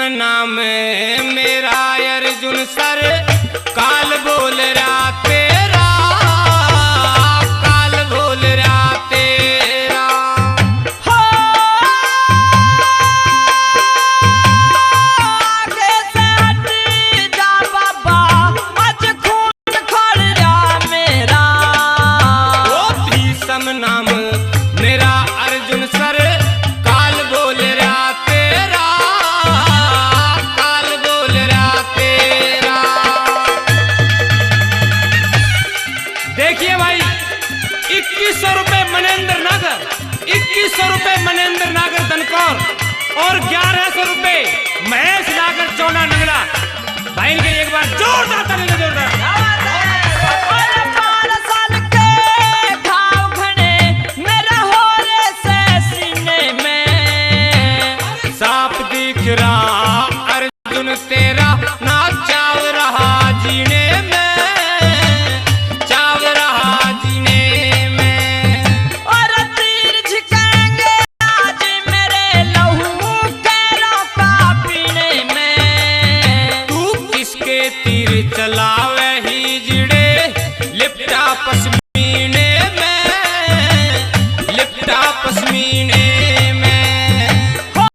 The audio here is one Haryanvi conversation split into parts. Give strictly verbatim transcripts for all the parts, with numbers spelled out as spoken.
नाम मेरा अर्जुन सर, काल बोल रहा तेरा, काल बोल रहा तेरा। हो, आगे से हट जा बाबा, आज खून खोल जा मेरा। ओ भीषम नाम मेरा अर्जुन सर, काल बोल रहा तेरा, काल बोल रहा तेरा। देखिए भाई, इक्कीस सौ रुपए मनेंद्र नागर, इक्कीस सौ रुपए मनेंद्र नागर दनकौर और ग्यारह सौ रुपए महेश नागर चौना नंगला। भाई इनके एक बार जोरदार ताली दे, जोरदार। और बारह साल के घाव घने मेरे हो रहे से सीने में। साफ दिख रहा अर्जुन तेरा ना चाव रहा जीने में, चाव रहा जीने में। और तीर झिकेंगे आज मेरे लहू के रोका पीने में। तू किसके तीर चलावे ही जिड़े, लिपटा पश्मीने में, लिपटा पश्मीने में। हो,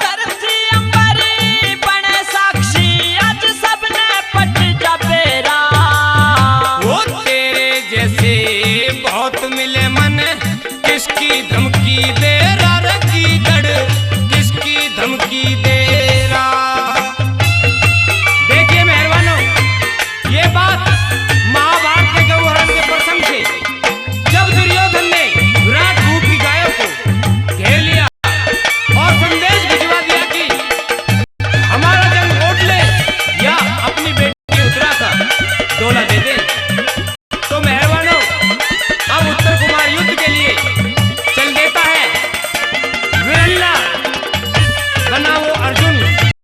धरती अंबरी बने साक्षी, आज सबने पट जा बेरा। वो तेरे जैसे बहुत मिले मन, किसकी धमकी दे रहा रे कीचड़, किसकी धमकी दे रहा। देखिए मेहरबानों, ये बात महाभारत के गौहरण के प्रसंग से, जब दुर्योधन ने विराट भूप की गायों को घेर लिया और संदेश भिजवा दिया कि हमारा जंग ओट ले या अपनी बेटी उत्तरा का डोला दे दे। तो मेहरबानों, अब उत्तर कुमार युद्ध के लिए चल देता है। विरल्ला बना वो अर्जुन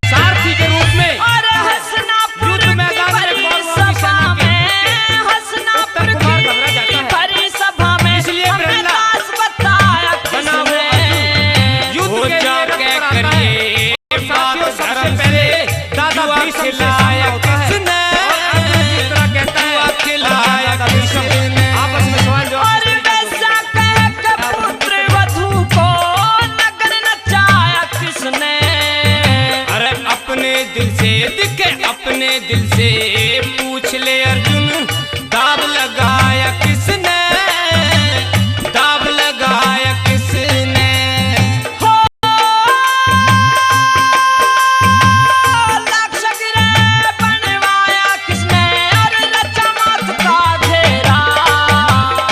सारथी के रूप में और हसनापुर युद्ध मैदान में कौरवों की सेना के। उत्तर कुमार घबरा जाता है। इसलिए विरल्ला बना वो अर्जुन युद्ध के लिए रथ पर आता है। और साथियों, सबसे पहले दादा भीष्म से सामना होता है। और अर्जुन की तरह कहता है, खिलाया किसने? आपस में सवाल जवाब। और वैसा कह के पुत्र वधू को नग्न नचाया किसने? अरे अपने दिल से दिखे, अपने दिल से पूछ ले अर्जुन, दाव लगाया किसने? दाव लगाया किसने? हो, लाख सगरे बनवाया किसने? और रचा मौत का घेरा।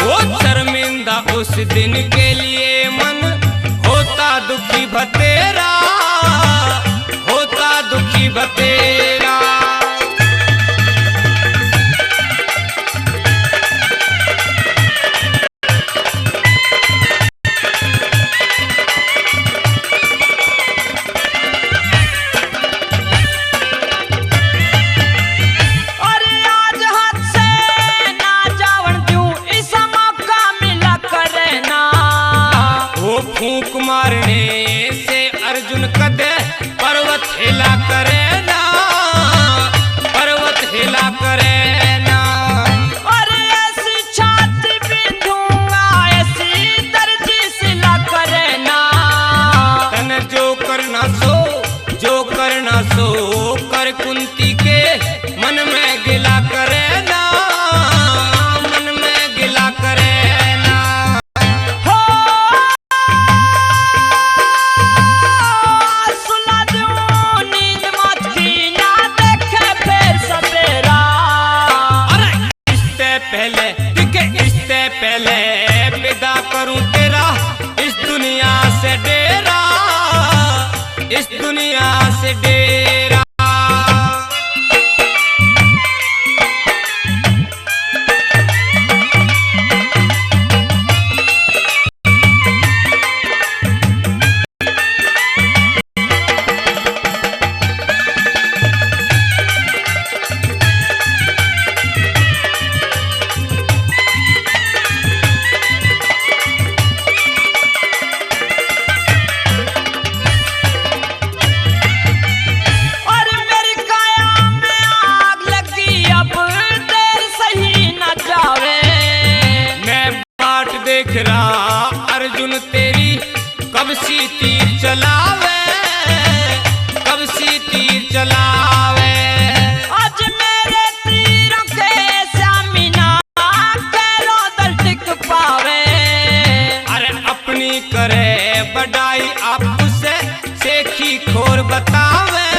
वो शर्मिंदा उस दिन के लिए मन होता दुखी बतेरा, होता दुखी बतेरा। अरे आज हाथ से ना जावण दूं, इसा मौका मिला करे ना। वो फूंक मारने से अर्जुन कदे पर्वत हिला करे ना, पर्वत हिला करे ना। अरे ऐसी छाती पीटूंगा, ऐसी दर्जी सिला करे ना। तने जो करना सो, जो करना सो कर, कुंती के मन में गिला करे ना, मन में गिला करे ना। हो, सुला दूं नींद मौत की, ना देखे फिर सवेरा। अरे इससे पहले, दिखे इससे पहले विदा करूं तेरा इस दुनिया से डेरा, इस दुनिया से डेरा। अर्जुन तेरी कब सी तीर चलावे, कब सी तीर चलावे। आज मेरे तीरों के सामना तेरो दल टिक पावे। अरे अपनी करे बड़ाई आपू से, शेखी खोर बतावे।